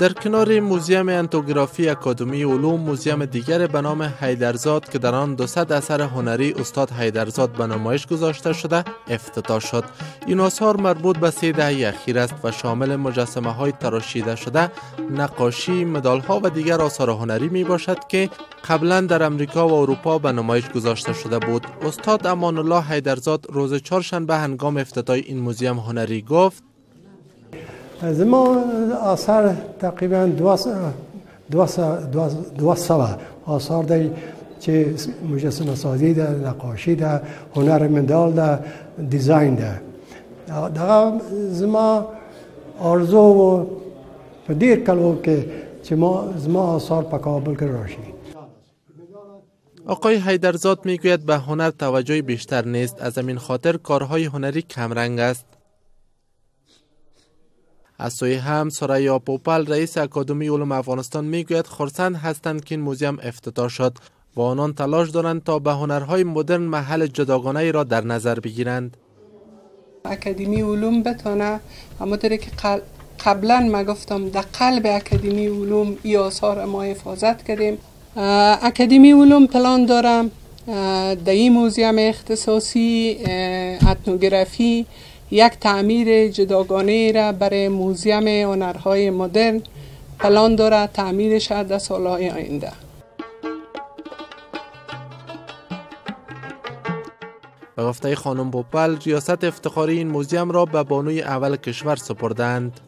در کنار موزیم انتوگرافی اکادمی علوم، موزیم دیگر به نام حیدرزاد که در آن 200 اثر هنری استاد حیدرزاد به نمایش گذاشته شده افتتاح شد. این آثار مربوط به 3 دهه اخیر است و شامل مجسمه های تراشیده شده، نقاشی، مدال ها و دیگر آثار هنری می باشد که قبلا در امریکا و اروپا به نمایش گذاشته شده بود. استاد امان الله حیدرزاد روز چهارشنبه هنگام افتتاح این موزیم هنری گفت: زما آثار تقریبا 200 آثار دی چې مجسمه سازی ده، نقاشی ده، هنر مدال ده، دیزاین ده. دغه زما آرزو و په ډېر کلو کې چې ما زما آثار په کابل کې راشي. آقای حیدرزاد میگوید به هنر توجه بیشتر نیست، از همین خاطر کارهای هنری کمرنگ است. از سوی هم ثریا پوپل رئیس اکادمی علوم افغانستان میگوید خرسند هستند که این موزیم افتتاح شد و آنان تلاش دارند تا به هنرهای مدرن محل جداگانه ای را در نظر بگیرند. اکادمی علوم بتانه همونطوری که قبلا ما گفتم در قلب اکادمی علوم ای آثار ما حفاظت کردیم. اکادمی علوم پلان دارم در این موزیم اختصاصی اتنوگرافی یک تعمیر جداگانه را برای موزیم هنرهای مدرن پلان داره تعمیرش در سالهای آینده. به گفته خانم پوپل ریاست افتخاری این موزیم را به بانوی اول کشور سپردند.